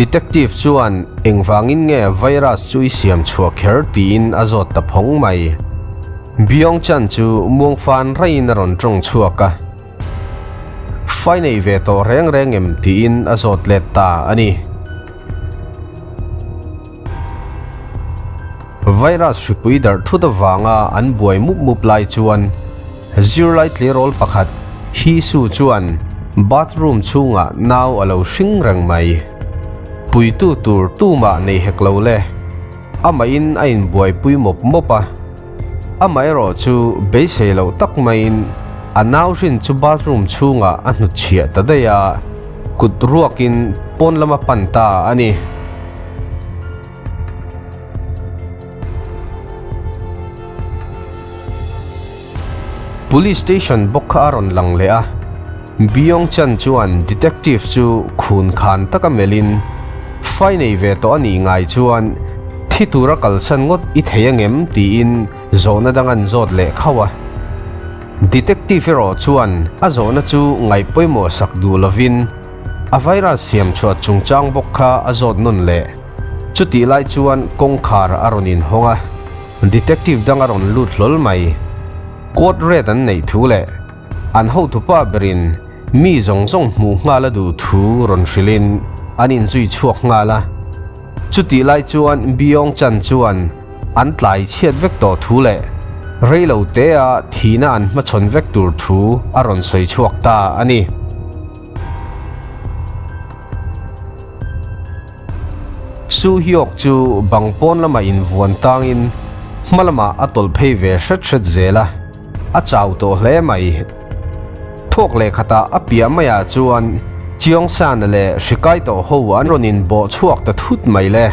Detective chuan engvangin nge virus chu i siam chhuah kher tiin a zawt ta phawng mai. Byung Chan chu muangfan raiin a rawn tawng chhuak a. Fai nei ve tawh reng reng em tiin a zawt let ta a ni. Virus hripui darh thut avanga an buai mup mup lai chuan zirlai tleirawl pakhat Hee Soo chuan bathroom chhungah nau a lo hring reng mai. Puitu tur tumah nei hek lo le. Amahin a inbuaipui mawp mawp a. Amaherawh chu beisei loh tak maiin a nau hrin chu bathroom chhungah a hnutchhiah ta daih a, kut ruakin pawn lama pan ta a ni. Police station bawk kha a rawn lang leh a, Byung Chan chuan detective chu khun khan taka melhin, Fai nei ve tawh a nih ngai chuan thi tura kalsan ngawt i thei angem? tiin zawhna dang an zawt leh khauh a. Detective erawh chuan a zawhna chu ngaih pawimawh sak duh lovin a virus siam chhuah chungchang bawk kha a zawt nawn leh. Chutih lai chuan kawngkhar a rawn inhawng a, detective dang a rawn lut hlawl mai. Court red an neih thu leh an hotupa berin mi zawng zawng hmuh nghal a duh thu rawn hrilhin an inzui chhuak nghal a. Chutih lai chuan Byung Chan chuan an tlai chhiat vek tawh thu leh rei lo tea thihna an hmachhawn vek tur thu a rawn sawi chhuak ta a ni. Su Hyok chu bang pawn lamah invuan tangin hma lamah a tawlh phei ve hret hret zel a, a chau tawh hle mai. Thawk leh khatah a piah maiah chuan Chiong San-a leh hri kai tawh ho an rawn inbawh chhuak ta thut mai le.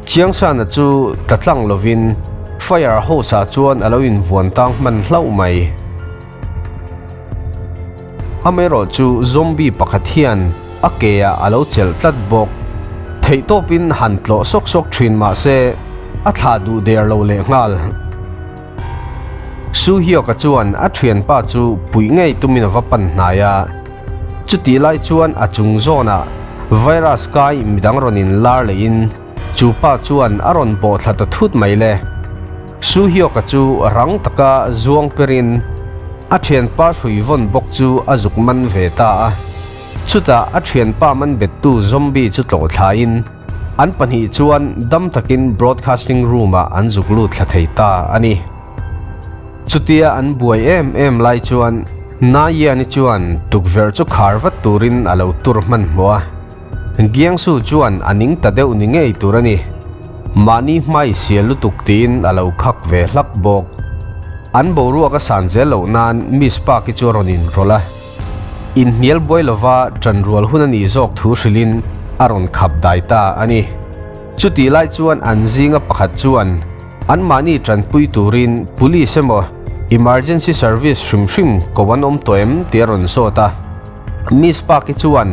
Chiang San-a chu tla tlang lovin fire hose-ah chuan a lo invuan tang hman hlauh mai. Amaherawh chu zombie pakhat hian a ke ah a lo chelh tlat bawk. Theihtawpin han tlawh sawk sawk thin mah se a thlah duh der lo leh nghal. Su Hyuk-a chuan a thianpa chu puih ngei tumin a va pan hnai a. Chutih lai chuan a chung zawnah virus kai midang rawn inlar lehin Chu pa chuan a rawn bawh thla ta thut mai le. Su Hyuk-a chu rang taka zuang perin a thianpa hrui vawn bawk chu a zuk man ve ta a. Chutah a thianpa man bettu zombie chu tlawh thlain an pahnih chuan dam takin broadcasting room-ah an zuk lut thla thei ta a ni. Chutia an buai em em lai chuan Na Yian-i chuan tukverh chu khar vat turin a lo tur hmanhmawh a. Giangsu chuan a ning ta deuh ni ngei tur a ni. Mahni hmai sial lutuk tiin a lo khak ve hlak bawk. An boruak a san zel loh nan Miss Park-i chu a rawn inrawlh a. Inhnial buai lova ṭanrual hun a nih zawk thu hrilhin a rawn khap dai ta a ni. Chutih lai chuan an zinga pakhat chuan anmahni ṭanpui turin Police emaw Emergency Service hrim hrim ko an awm tawh em tih a rawn zawt a. Miss Park-i chuan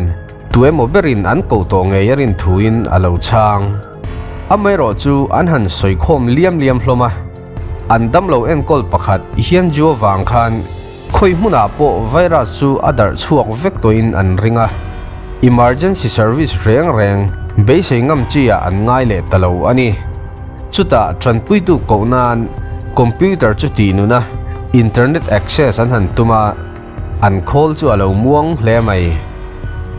Tuemaw berin an koh tawh ngei a rin thuin a lo chhang. Amaherawh chu an han sawi khawm liam liam hlawm a, an damlo enkawl pakhat hian ju avang khan khawi hmunah pawh virus chu a darh chhuak vek tawhin an ring a, emergency service reng reng beisei ngam chi ah an ngai leh ta lo a ni. Chutah tanpuitu koh nan computer chu tih nun a, internet access an han tum a, An khawl chu a lo muang hle mai.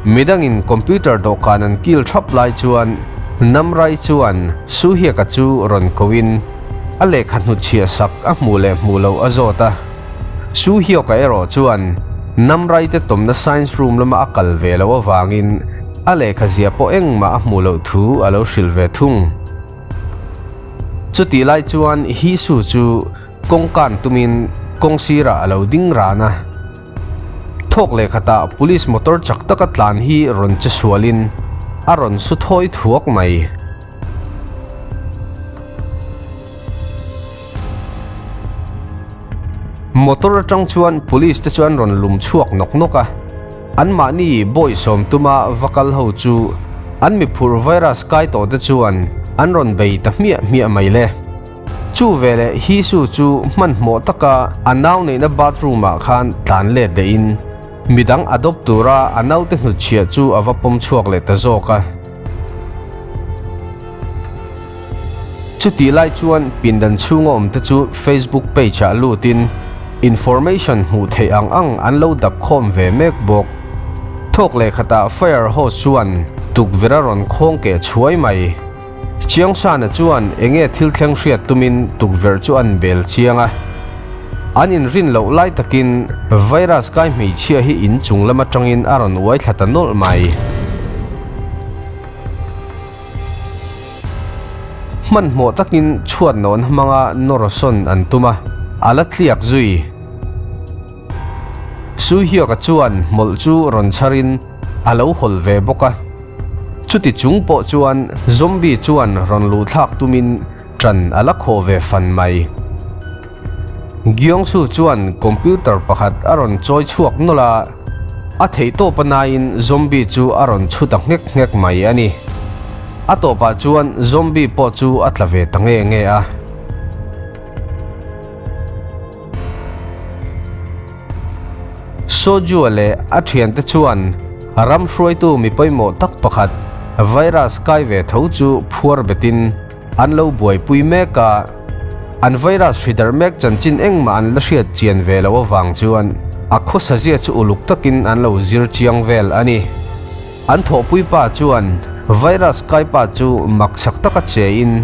Midangin computer dawhkan an kil thap lai chuan Namrai chuan Suhiaka chu rawn koin a lehkha hnutchhiah sak a hmuh leh hmuh loh a zawt a. Suhiaka erawh chuan Namrai te tawmna science room lama a kal ve loh avangin a lehkha zia pawh engmah a hmuh loh thu a lo hrilh ve thung. Chutih lai chuan Hisu chu Kawngkan tumin kawng sirah a lo ding ran a. Thawk leh khatah police motor chak taka tlan hi rawn che sualin a rawn su thawi thuak mai. Motor atang chuan police te chu an rawn lum chhuak nawk nawk a. Anmahni bawihsawm tuma va kal ho chu an miphur virus kai tawh te chuan an rawn bei ta hmiah hmiah mai le. Chu veleh Hisu chu hmanhmawh taka a nau neihna bathroom ah khan tlan let leh in Midang adopt tura a naute hnutchhiah chu a va pawm chhuak leh ta zawk a. Chutih lai chuan pindan chhunga awmte chu Facebook page ah lutin information hmuh theih ang ang an lo dap khawm ve mek bawk. Thawk leh khatah fire hose chuan tukverh a rawn khawng keh chhuai mai. Chiangsana chuan enge thil thleng hriat tumin tukverh chu an bel chiang a. An inrin loh lai takin virus kai hmeichhia hi inchung lam atangin a rawn uai thla ta nawlh mai. Hmanhmawh takin chhuat nawn hmanga nawr sawn an tum a, a la tliak zui. Suihiaka chuan hmawlh chu rawn chharin a lo hawlh ve bawk a. Chuti chung pawh chuan zombie chuan rawn luhthlak tumin ṭan a la khawh ve fan mai. Gyeongsu chuan computer pakhat a rawn chawi chhuak nawlh a, a theihtawp a naiin zombie chu a rawn chhu ta nghek nghek mai a ni. A tawpah chuan zombie pawh chu a tla ve ta nge nge a. Sojua leh a thiante chuan ram hruaitu mi pawimawh tak pakhat virus kai ve tho chu phuar betin, An lo buaipui mek a, an virus hri darh mek chanchin engmah an la hriat chian ve loh avang chuan a khawsazia chu uluk takin an lo zir chiang vel a ni. An thawhpui pa chuan virus kai pa chu maksak taka chein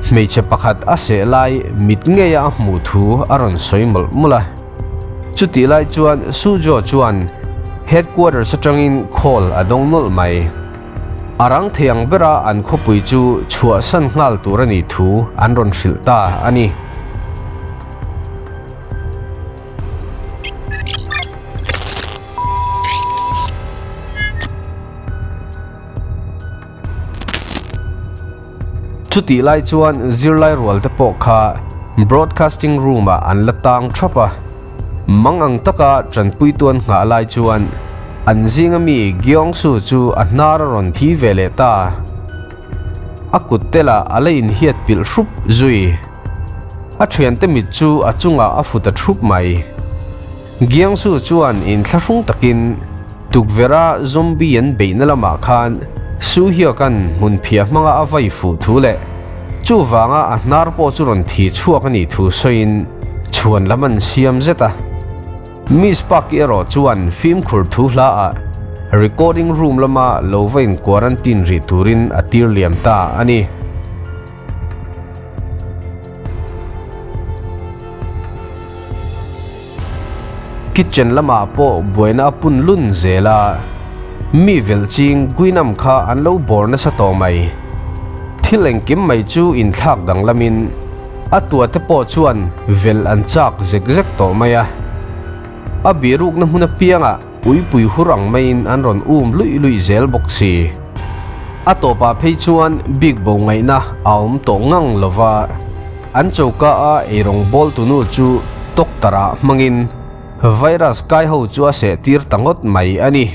hmeichhe pakhat a seh lai mit ngeia a hmuh thu a rawn sawi mawlh mawlh a. Chutih lai chuan Suzhou chuan headquarters atangin call a dawng nawlh mai. A rang thei ang bera an khawpui chu chhuahsan nghal tur a nih thu an rawn hrilh ta a ni. Chutih lai chuan zirlai rual te pawh kha broadcasting room ah an la tang thap a, mang ang taka tanpuitu an nghah lai chuan an zinga mi Gyeongsu chu a hnar a rawn thi ve leh ta. A kut te lah a la inhiat pilh hrup zui. A thiante mit chu a chungah a fu ta thup mai. Gyeongsu chuan inthlahrung takin tukverha zombie an beihna lamah khan Soo Hyuk-a'n hmunphiah hmanga a vai fuh thu leh chuvanga a hnar pawh chu rawn thi chhuak a nih thu sawiin chhuan lam an siam zet a. Miss Park-i erawh chuan fimkhur thu hlaah recording room lama lo va in quarantine rih turin a tir liam ta a ni. Kitchen lamah pawh buaina a pun lun zel a, mi velh ching Guinam kha an lo bawr nasa tawh mai. Thil engkim mai chu inthlak danglamin a tuate pawh chuan velh an chak zek zek tawh mai a. A bihrukna hmun apiangah Uipui hur ang maiin an rawn um luih luih zel bawk si. A tawpah phei chuan bik bo ngaihna a awm tawh ngang lo va, an choka a eirawng bawl tunu chu doctor ah hmangin virus kai ho chu a seh tir ta ngawt mai a ni.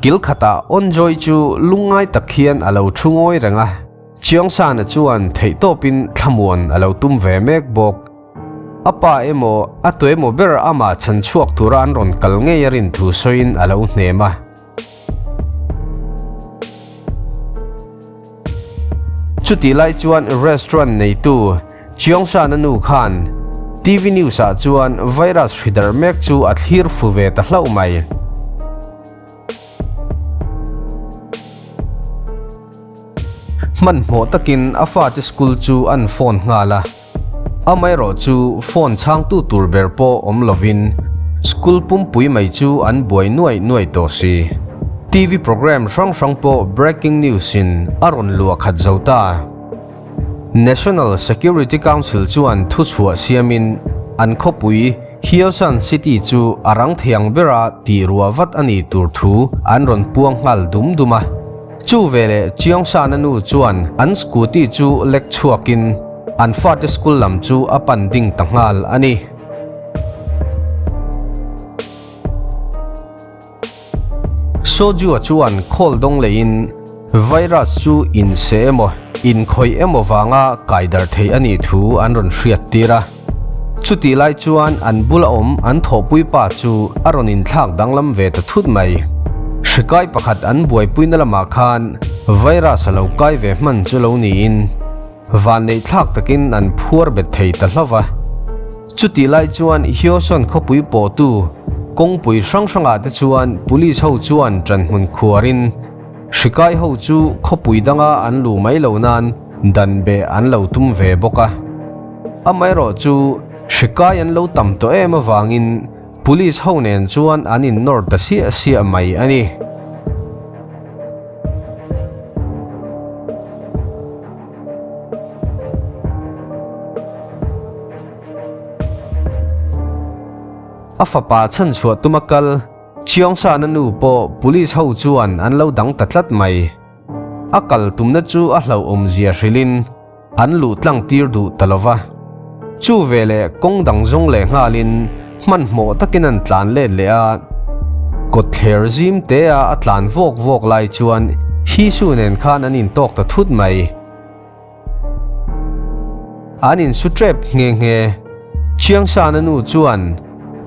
Kil khatah Onjoy chu lungngai tak hian a lo thu ngawi reng a, Chiangsana chuan theihtawpin thlamuan a lo tum ve mek bawk. A pa emaw a tuemaw ber amah chhan chhuak tura an rawn kal ngei a rin thu sawiin a lo hnem a. Chutih lai chuan restaurant neitu Chiangsana nu khan TV news ah chuan virus hri darh mek chu a thlir fu ve ta hlauh mai. Hmanhmawh takin a fate school chu an phone nghal a. Amaherawh chu phone chhangtu tur ber pawh awm lovin school pumpui mai chu an buai nuaih nuaih tawh si. TV program hrang hrang pawh breaking news in a rawn luah khat zo ta. National Security Council chuan thuchhuah siamin an khawpui Hyosan City chu a rang thiang bera tih ruah vat a nih tur thu an rawn puang nghal dum dum a. Chu veleh Chiangsana nu chuan an scooty chu lek chhuakin an fate school lam chu a pan ding ta nghal a ni. Sojua chuan khawl dawng leiin virus chu inseh emaw? inkhawih emaw vanga kai darh theih a nih thu an rawn hriattir a. Chutih lai chuan an bula awm an thawhpui pa chu a rawn inthlak danglam ve ta thut mai. Hri kai pakhat an buaipuina lamah khan virus a lo kai ve hman chu lo niin vanneih thlak takin an phuar bet thei ta hlauh va. Chutih lai chuan Hyoson khawpui pawhtu kawngpui hrang hrangah te chuan police ho chuan ṭanhmun khuarin hri kai ho chu khawpui danga an luh mai lo nan dan beh an lo tum ve bawk a. Amaherawh chu hri kai an lo tam tawh em avangin police ho nen chuan an innawr ta siah siah mai a ni. A fapa chhanchhuah tuma kal Chiangsana nu pawh police ho chuan an lo dang ta tlat mai. A kal tumna chu a hlauhawmzia hrilhin an luh tlang tir duh ta lo va. Chu veleh kawng dang zawng leh nghalin hmanhmawh takin an tlan let leh a. Kawtthler zim te a a tlan vawk vawk lai chuan Hisu nen khan an intawk ta thut mai. An insu tep nghe nghe. Chiangsana nu chuan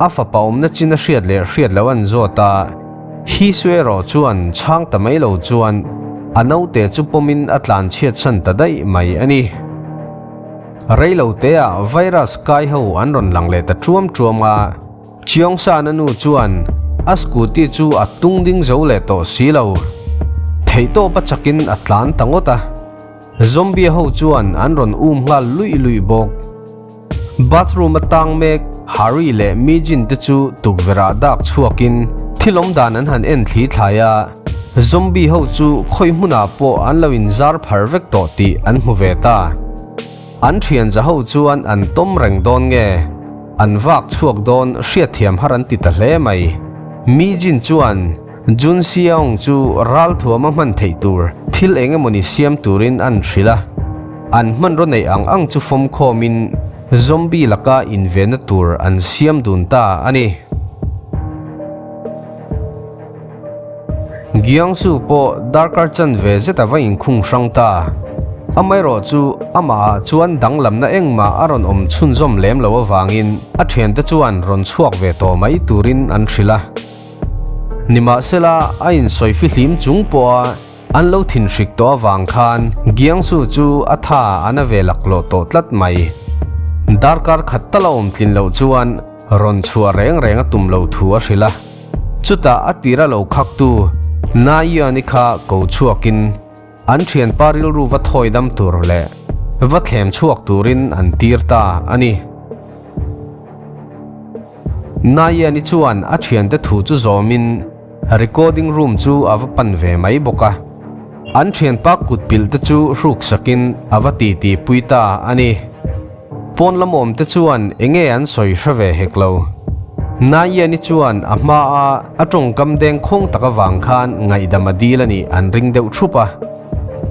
a fapa awmna chin a hriat leh hriat loh an zawt a, Hisu erawh chuan chhang ta mai lo chuan a naute chu pawmin a tlan chhiat san ta daih mai a ni. Reilo teah virus kai ho an rawn lang leh ta tuam tuam a, Chiangsana nu chuan a scooty chu a tung ding zo leh tawh si lo. Theihtawp a chakin a tlan ta ngawt a. Zombie ho chuan an rawn um nghal luih luih bawk. Bathroom a tang mek Harry leh Mijin te chu tukverh ah dak chhuakin thil awm dan an han en thli thlai a, zombie ho chu khawi hmunah pawh an lo inzar phar vek tawh tih an hmu ve ta. An thianza ho chuan an tawm reng dawn nge? An vak chhuak dawn hriatthiam har an ti ta hle mai. Mijin chuan Jun Seong chu ralthuam a hman theih tur thil eng emawni siam turin an hrilh a, an hmanraw neih ang ang chu fawmkhawmin zombie laka invenna tur an siam dun ta a ni. Gyeongsu pawh darkar chanve zet a va inkhung hrang ta. Amaherawh chu amahah chuan danglamna engmah a rawn awm chhunzawm lem lo avangin a thiante chuan rawn chhuak ve tawh mai turin an hrilh a. Nimahsela a insawi fihlim chung pawha an lo thinhrik tawh avang khan Gyeongsu chu a tha a na ve laklawh tawh tlat mai. Darkar khat tal a awm tlin loh chuan rawn chhuah reng reng a tum loh thu a hrilh a. Chutah a tira lo khaktu Naiyani kha ko chhuakin an thianpa rilru va thawi dam tur leh va thlem chhuak turin an tir ta a ni. Naiyani chuan a thiante thu chu zawmin recording room chu a va pan ve mai bawk a. An thianpa kut pilh te chu hruk sakin a va titi pui ta a ni. Pawn lam awm te chuan enge an sawi hre ve hek lo. Naiyani chuan a hma a a tawngkam deng khawng tak avang khan ngaihdam a dil a nih an ring deuh thup a.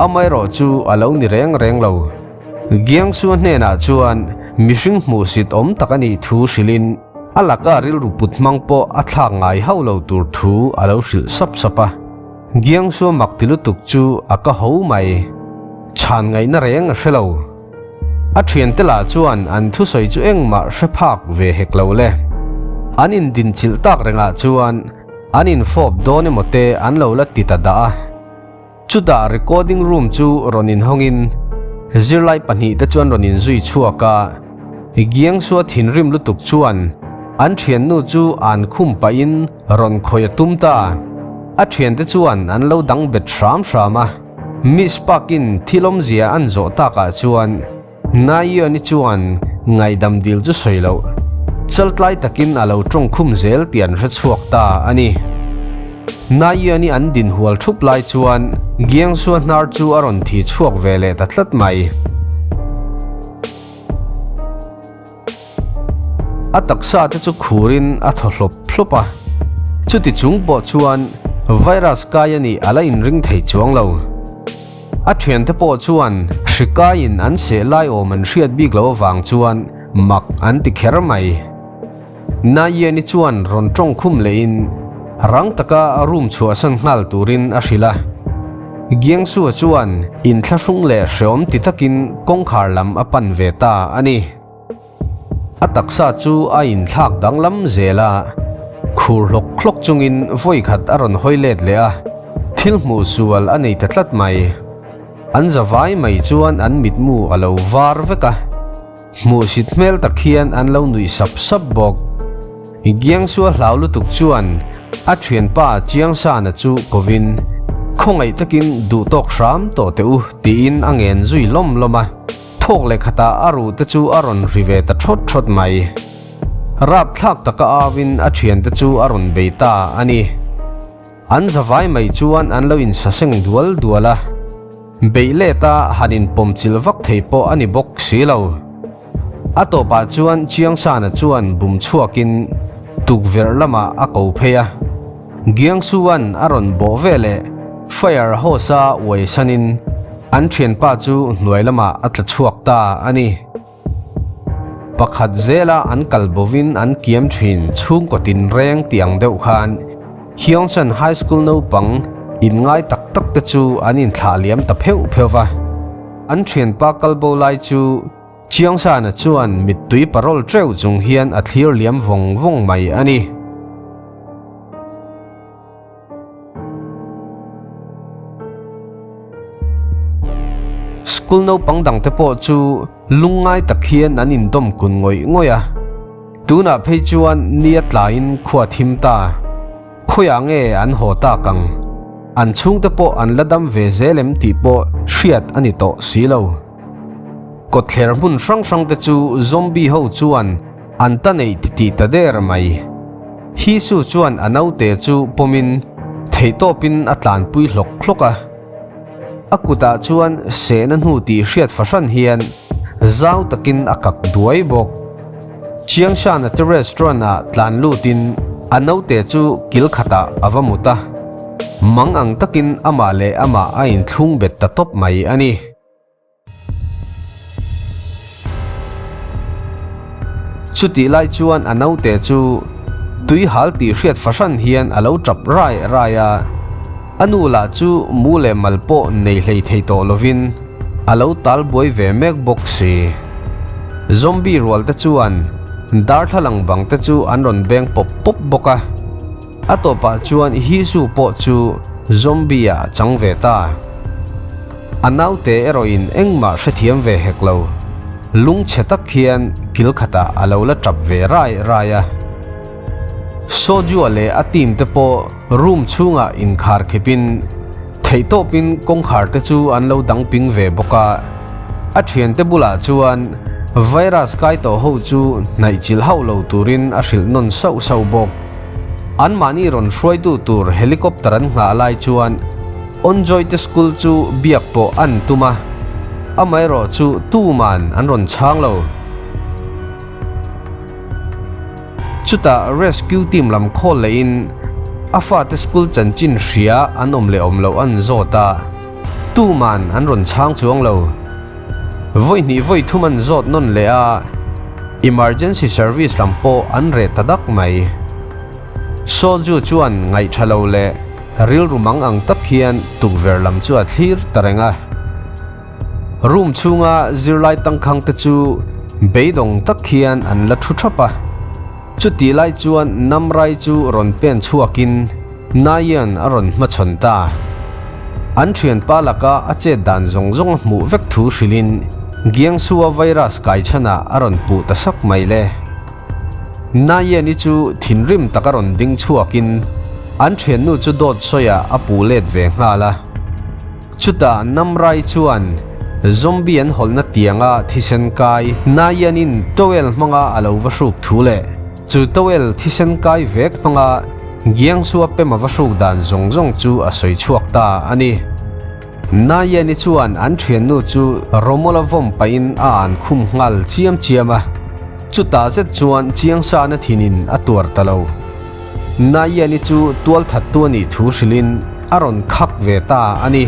Amaherawh chu a lo ni reng reng lo. Giangsu hnenah chuan mihring hmuhsit awm tak a nih thu hrilhin a laka rilru put hmang pawh a thlak ngai hauh lo tur thu a lo hrilh sap sap a. Giangsu mak ti lutuk chu a ka ho mai. Chhan ngaihna reng a hre lo. A thiante lah chuan an thusawi chu engmah hre phak ve hek lo le. An indinchilh tak rengah chuan an infawp dawn emaw te an lo la ti ta dah a. Chutah recording room chu rawn inhawngin zirlai pahnihte chuan rawn inzui chhuak a. Giangsua thinrim lutuk chuan an thiannu chu an khum pahin rawn khawih a tum ta. A thiante chuan an lo dang bet hram hram a. Miss Park-in thil awmzia an zawh takah chuan Nayeon-i chuan ngaihdam dil chu sawi loh, chaltlai takin a lo tawng khum zel tih an hre chhuak ta a ni. Nayeon-i an din hual thup lai chuan Gyeongsu-a hnar chu a rawn thi chhuak ve leh ta tlat mai. A taksa te chu khurin a thaw hlawp hlawp a, chuti chung pawh chuan virus kai a nih a la inring thei chuang lo. A thiante pawh chuan hri kaiin an seh lai awm an hriat bik loh avang chuan mak an ti kher mai. Naiyani chuan rawn tawng khum lehin rang taka a room chhuahsan nghal turin a hrilh a. Giangsu-a chuan inthlahrung leh hreawm ti takin kawngkhar lam a pan ve ta a ni. A taksa chu a inthlak danglam zel a, khur hlawk hlawk chungin vawi khat a rawn hawi let leh a, thil hmuh sual a nei ta tlat mai. An zavai mai chuan an mitmu a lo var vek a, hmuhsit hmel tak hian an lo nuih sap sap bawk. Giangsua hlau lutuk chuan a thianpa Chiangsana chu kovin, Khawngaih takin duhtawk hram tawh teh u, tiin a ngen zui lawm lawm a. Thawk leh khatah a ruh te chu a rawn ri ve ta thawt thawt mai. Rapthlak taka auin a thiante chu a rawn bei ta a ni. An zavai mai chuan an lo insaseng dual dual a, beih leta han inpawm chilh vak thei pawh a ni bawk si lo. A tawpah chuan Chiangsana chuan bum chhuakin tukverh lamah a ko phei a. Giangsu-a'n a rawn bawh ve leh fire hose-a uai sanin an thianpa chu hnuai lamah a tla chhuak ta a ni. Pakhat zela an kal bovin an kiam thin chhungkaw tinreng tih ang deuh khan Hyongcheon High School naupang inngai tak tak te chu an inthlah liam ta pheuh pheuh va. An thianpa kal bo lai chu Chiangsana chuan mittui parawl teuh chung hian a thlir liam vawng vawng mai a ni. School naupang dangte pawh chu lungngai tak hian an indawm kun ngawih ngawih a, tunah phei chuan ni a tlaiin khua thim ta. Khawiah nge an haw tak ang? An chhungte pawh an la dam ve zel em tih pawh hriat a ni tawh si lo. Kawtthler hmun hrang hrang te chu zombie ho chuan an ta neih titih ta der mai. Hisu chuan a naute chu pawmin theihtawpin a tlanpui hlawk hlawk a. A kutah chuan sehna hnu tih hriat fahran hian zau takin a kak duai bawk. Chiangshan-a te restaurant-ah tlan lutin a naute chu kil khatah a va mut a. Mang ang takin amah leh amah a inthlung bet ta tawp mai a ni. Chutih lai chuan a naute chu tui hal tih hriat fahran hian a lo tap rai rai a, a nu lah chu mu leh mal pawh nei hlei thei tawh lovin a lo tal buai ve mek bawk si. Zombie rual te chuan darthlalang bang te chu an rawn beng pawp pawp bawk a. A tawpah chuan Hisu pawh chu zombie ah a chang ve ta. A naute erawhin engmah hrethiam ve hek lo. Lungchhe tak hian kil khatah a lo la tap ve rai rai a. Sojua leh a team te pawh room chhungah inkhar khipin theihtawpin kawngkhar te chu an lo dang ping ve bawk a. A thiante bulah chuan virus kai tawh ho chu hnaihchilh hauh lo turin a hrilh nawn sauh sauh bawk. Anmahni rawn hruaitu tur helicopter an nghah lai chuan Onjoy te school chu biak pawh an tum a, amaherawh chu tuman an rawn chhang lo. Chutah rescue team lam khawl lehin a fate school chanchin hria an awm leh awm loh an zawt a, tuman an rawn chhang chuang lo. Vawi hnih vawi thum an zawt nawn leh a, emergency service lam pawh an reh ta dak mai. Soju chuan ngaih tha lo leh rilru mang ang tak hian tukverh lam chu a thlir ta reng a. Room chhunga zirlai tangkhang te chu beidawng tak hian an la thu thap a. Chutih lai chuan Namrai chu rawn pen chhuakin Nayan a rawn hmachhawn ta. An thianpa laka a chet dan zawng zawng a hmuh vek thu hrilhin Giangsua virus kai chhanah a rawn puh ta sak mai le. Nayan-i chu thinrim taka rawn ding chhuakin an thiannu chu dawt sawiah a puh let ve nghal a. Chutah Namrai chuan zombie an hawlhna tianga thisen kai Nayan-in towel hmanga a lo va hruk thu leh Chu towel thisen kai vek hmanga Giangsua pema va hruk dan zawng zawng chu a sawi chhuak ta a ni. Nayani chuan an thiannu chu Romola vawm pahin a an khum nghal chiam chiam a, chutah zet chuan Chiangsana thinin a tuar ta lo. Nayani chu tualthattu a nih thu hrilhin a rawn khak ve ta a ni.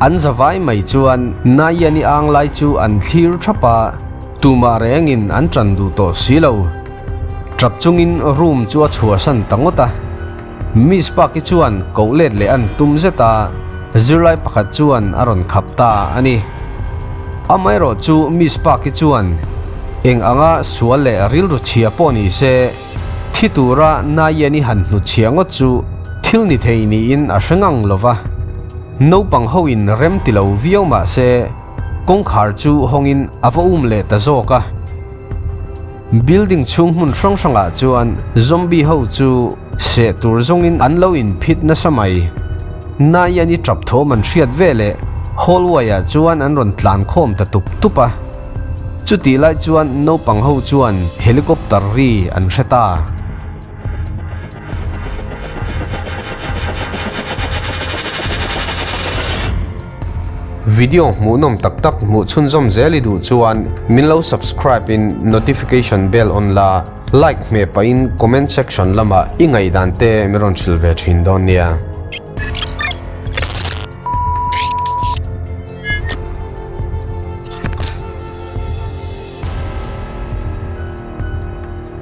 An zavai mai chuan Nayani ang lai chu an thlir thap a. Tumah rengin an ṭan duh tawh si lo. Ṭap chungin room chu a chhuahsan ta ngawt a. Miss Park-i chuan koh let leh an tum zet a. zirlai pakhat chuan a rawn khap ta a ni. Amaherawh chu Miss Park-i chuan eng anga sual leh rilru chhia pawh ni se, thi tura Nayen-i han hnutchhia ngawt chu thil ni thei niin a hre ngang lo va. Naupang hoin rem ti lo viau mah se, kawngkhar chu hawngin a va um leh ta zawk a. Building chhung hmun hrang hrangah chuan zombie ho chu seh tur zawngin an lo inphit nasa mai. Naiani tap thawm an hriat ve leh hallway ah chuan an rawn tlan khawm ta tup tup a. Chutih lai chuan naupang ho chuan helicopter ri an hre ta. Video hmuhnawm tak tak hmuh chhunzawm zel i duh chuan min lo subscribe in notification bell on la, like hmeh pahin comment section lamah i ngaihdan te min rawn hrilh ve thin dawn nia.